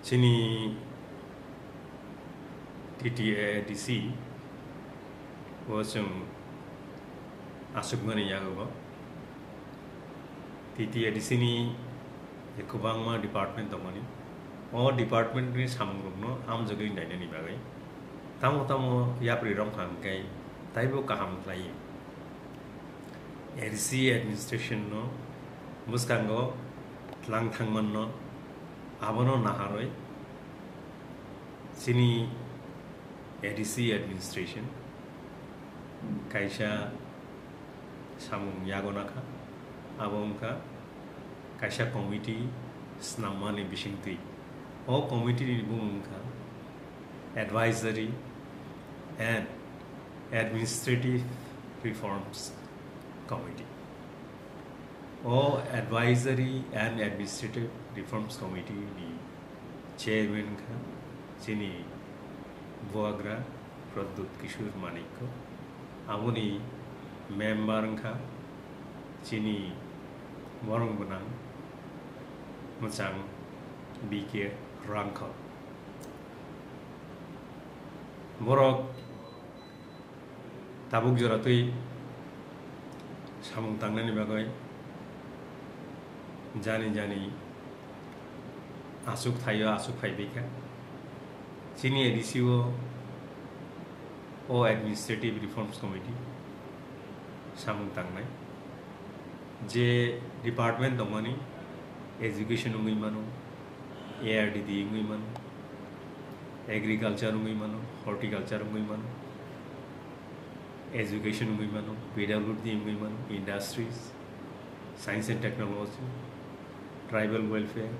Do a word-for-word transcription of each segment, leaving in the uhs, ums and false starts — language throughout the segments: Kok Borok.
Chini T T A D C o chwng achukmani yago. T T A D C ni je kwbangma department tongmani, o department ni samungrokno amjogwi nainani bagwi tamo tamo yapri rok hwnkhe taibo kaham khlai. A D C administration no bwskango tlang thangmanno, abono naharwi chini A D C administration kaisa samung yagona kha, abo wngkha kaisa committee snammani bisingtwi. O committee ni bumung wngkha Advisory and Administrative Reforms Committee. O Advisory and Administrative Reforms Committee ni chairman wngkha chini bubagra Pradyut Kishore Manikya. Aboni member wngkha chini borong gwnang mwchang B K Rangkha. Borok tabuk jora twi samung tangnani bagwi jani jani achuk thaio achuk phaibaikha. Chini A D C o, o Administrative Reforms Committee samung tangnai. Je department tongmani, education wngwi mano, A R D D wngwi mano, agriculture wngwi mano, horticulture wngwi mano, education wngwi mano, P W D wngwi mano, industries, science and technology, tribal welfare,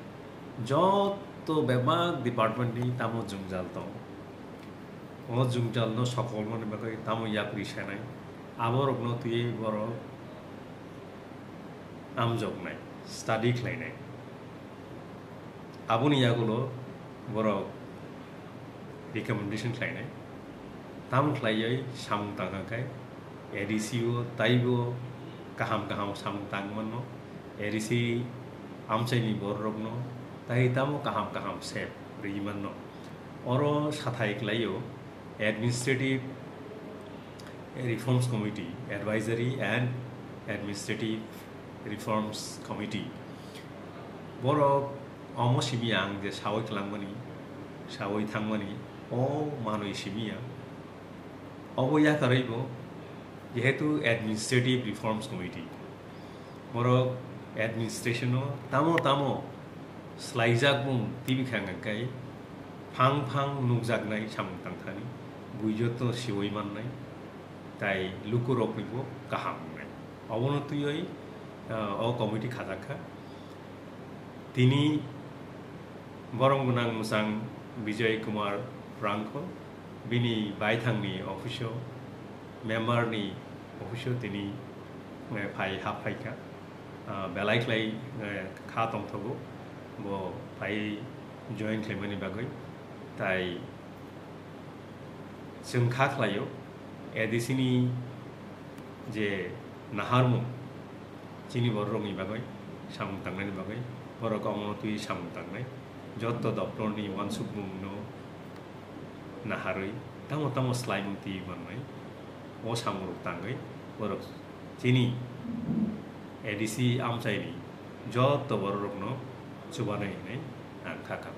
joto bebak department ni tamo jwngjal tong. O jwngjal no sokolmani bagwi tamo yapri sanai, aborok no twiwi borok amjoknai, study khlainai. Aboni yagulo borok recommendation khlainai. Tamo khlaiwi samung tangkha khe A D C o taibo kaham kaham samung tangmano, A D C amchaini bororokno tai tamo kaham kaham sep rwi manno. Oro sathai khlaio Administrative Reforms Committee, Advisory and Administrative Reforms Committee. Borok omo simi ang je sawi twlangmani, sawi thangmani, o manwi simi ang. Obo yakarwi bo, jehetu Administrative Reforms Committee, borok administration o tamo tamo swlaijak mung tibi khang kai phang phang nukjaknai samung tangthani, buijoto siwi mannai, tai lukurokni bo kaham wngnai. Obono twiwi, ah, o committee khajakha. Tini borong gwnang mwchang Bijoy Kumar Rangkho, bini baithangni office o, member ni office o tini, eh, phai hap phaikha. Ah, belai khlai, eh, kha tongthogo, bo phai join khlaimani bagwi. Tai chwng kha khlaio, A D C ni je naharmung chini bororokni bagwi, samung tangnani bagwi, borok omono twi samung tangnai. Jotto doptorni uansukmungno naharwi tamo tamo swlaimung twi mannai, o samungrok tangwi borok chini A D C amchaini jotto bororokno chubanai hinwi ang kha kha.